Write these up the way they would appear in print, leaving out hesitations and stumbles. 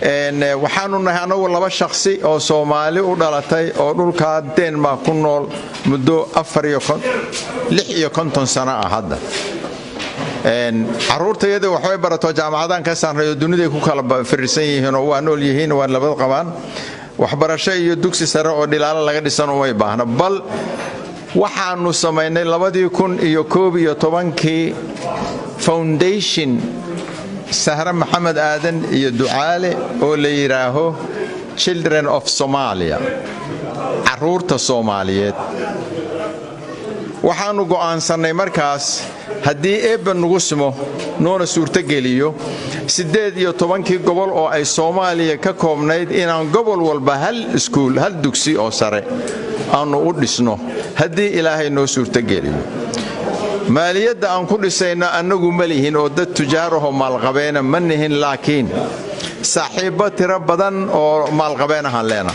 Waxaanu nahay annagu laba shakhsi oo Soomaali u dhalatay oo dhulkaa Denmark ku nool muddo 56 sano ah. Hadda caruurtayada waxbay barato, jaamacadaan ka saarnayo, duniday ku kala firirsan yihiin oo waa nool yihiin, waa labad qabaan. Waxbarasho iyo dugsi sare oo dhilaalo laga dhisan umay baahna. Bal waxaanu samaynay 2011-kii foundation Sahre Maxamed Aadan iyo Ducaale oo la yidhaaho Children of Somalia, Carruurta Soomaaliyeed. Waxaannu go'aansannay markaas, haddii Eebba nugu simo, noona suurtogeliyo, 18-kii gobol oo ay Soomaaliya ka koobnayd inaan gobol walba hal iskuul, hal dugsi oo sare aannu u dhisno, haddii Ilaahay noo suurtogeliyo. Maaliyadda aan ku dhisayno annagu ma lihin oo dad tujaarahoo maalqabeena ma nihin, laakiin saaxiibbo tiro badan oo maalqabeen ahaan leena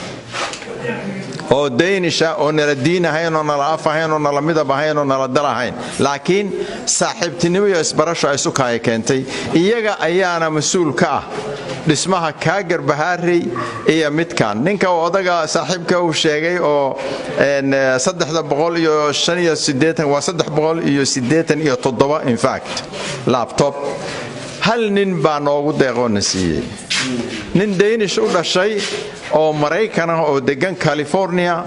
oo Danish ah oo nala diin ahayn oo nala af ahayn oo nala midab ahayn oo nala dal ahayn, laakiin saaxiibtinimo iyo isbarasho ay sukaaya keentay. Iyaga ayaana mas-uul ka ah dhismaha kaa Garbahaarey iyo midkan ninka odaga saaxiibka uu sheegay oo 385, waa 387 in fact laptop. Hal nin baa noogu deeqoona siiyey, nin Danish u dhashay oo Maraykan ah oo deggan California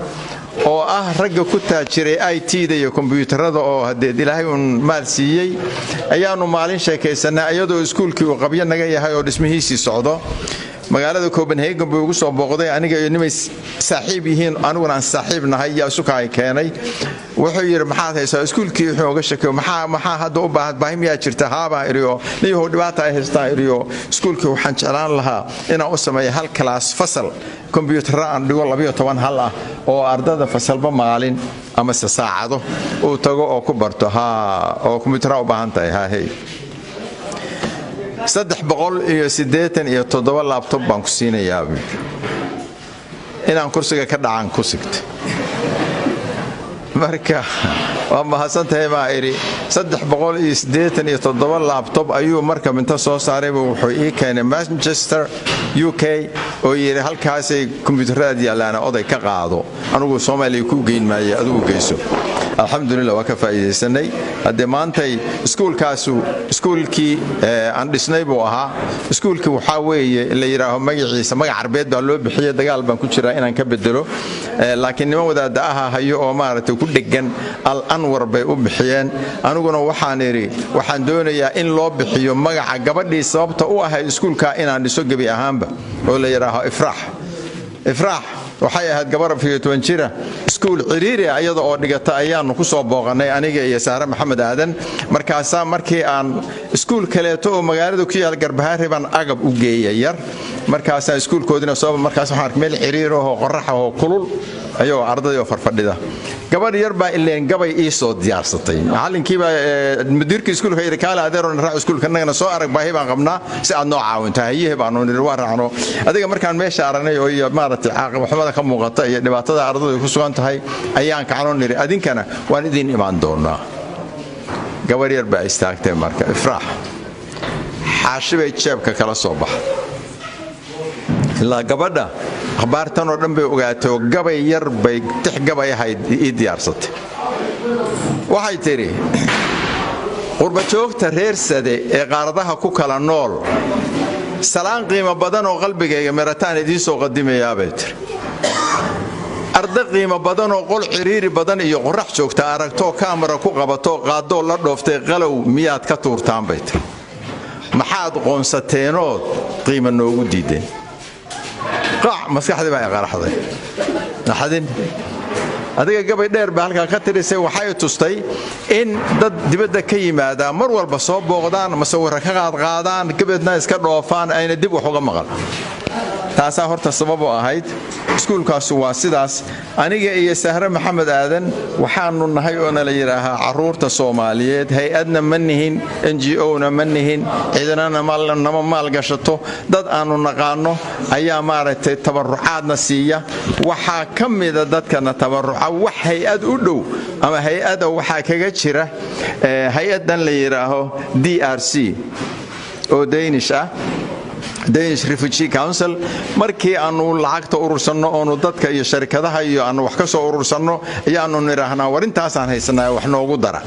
oo ah ragga ku taajiray IT-da iyo kombyuutarada, oo hadeed Ilaahay uun maal siiyey. Ayaannu maalin sheekaysannay iyadoo iskuulkii uu qabyo naga yahay oo dhismihiisii socdo. Magaalada Copenhagen buu igu soo booqday, aniga iyo nimay saaxiib yihiin, aniguna aan saaxiib nahay yaa isukaay keenay. Wuxuu yidhi, "Maxaad haysaa?" Iskuulkii wuxuu oga sheekeyo. Maxaa hadda u baahan? Baahi miyaa jirta?" "Haabaa," iriyo. "Niyahow, dhibaata ay haystaan," iriyo. "Iskuulkii waxaan jeclaan lahaa inaan u sameeyo hal class, fasal kombyuutarra aan dhigo, 12 hal ah, oo ardada fasalba maalin amase saacado uu tago oo ku barto." "Haa, oo kombyuutarra u baahan tahay?" "Haa." "Hey, 387 laptop baan ku siinayaa." Inaan kursiga ka dhacaan ku sigta. Marka, "Waa mahadsantahay," baa idhi. 387 laptop ayuu marka minto soo saarayba wuxuu ii keenay Manchester, UK, oo yidhi, "Halkaasay kombyuutaradaad yaallaana, oday ka qaado. Anugu Soomaaliya kuu geyn maaye, adigu geyso." Alxamdulilah, waa ka faa'iidaysanay. Haddee maantay iskuulkaasu iskuulkii aan dhisnay buu ahaa. Iskuulkii waxaa weeye la yidhaaho magaciisa, magac Carbeed baa loo bixiyey. Dagaal baan ku jiraa inaan ka bedelo, laakiin niman wadaadda aha hayo oo maaragtay ku dheggan. Al Anwar bay u bixiyeen. Aniguna waxaan idhi, waxaan doonayaa in loo bixiyo magaca gabadhii sababta u ahayd iskuulka inaan dhiso gebi ahaanba, oo la yidhaaho Ifraax. Ifraax waxay ahayd gabar 14 jira. Iskuul ciriiri ah iyada oo dhigata ayaannu ku soo booqannay, aniga iyo Saare Maxamed Aadan. Markaasaa markii aan iskuul kaleeto oo magaalada ku yaal Garbahaari baan agab u geeyay yar. Markaasaa iskuulkoodina soo markaas waxaan arkay meel ciriir ahoo qorrax ahoo kulul ayagoo arday oo farfadhida. Gabadh yar baa ileen gabay ii soo diyaarsatay. Macallinkiibaa, mudiirkii iskuulka yidhi, "Kaale adeeroo, raac iskuulka, annagana soo arag, baahi baan qabnaa si aad noo caawinto." "Hayehe," baanu nidhi, "waa raacno." Adiga markaan meesha aragnay oo iyo maaragtay caaqib xumada ka muuqata iyo dhibaatada ardaydu ku sugan tahay, ayaan kacnoo nidhi, "Adinkana waan idiin imaan doonaa." Gabadh yar baa istaagtay marka, Ifraax. Xaashi bay jeebka kala soo baxay. Ilaa gabadha akhbaartan oo dhan bay ogaatay oo gabay yar bay, tix gabay ahayd, ii diyaarsatay. Waxay tidhi, "Qurbajoogta reer Sade ee qaaradaha ku kala nool, salaan qiimo badan oo qalbigayga merataan idiin soo qadimayaa," bay tiri. "Arda qiimo badanoo qol ciriiri badan iyo qorrax joogta aragtoo kaamara ku qabatoo qaadoo la dhooftay, qalow miyaad ka tuurtaan?" bay tiri. "Maxaad qoonsateenood qiimo noogu diideen?" Qaac, maskaxdii baa qaraxday. Naxadin. Adiga gabay dheer baa halkaa ka tirisay. Waxay tustay in dad dibadda ka yimaadaa mar walba soo booqdaan, masawirra ka qaadqaadaan, gabeedna iska dhoofaan, ayna dib wax uga maqal. Taasaa horta sabab u ahayd. Iskuulkaasu waa sidaas. Aniga iyo Sahre Maxamed Aadan waxaanu nahay oo nala yidhaahaa Carruurta Soomaaliyeed. Hay-adna ma nihin, NGO-na ma nihin, ciidanana nama maalgashato. Dad aannu naqaanno ayaa maaragtay tabarucaadna siiya. Waxaa ka mida dadkana tabaruca wax hay-ad u dhow ama hay-ada waxaa kaga jira hay-addan la yidhaaho DRC oo Danish ah. Danish Refugee Council. Markii aanu lacagta urursanno oonu dadka iyo sharikadaha iyo aanu wax ka soo urursanno, ayaanu nidhaahnaa, "War, intaasaan haysanaa, wax noogu dara."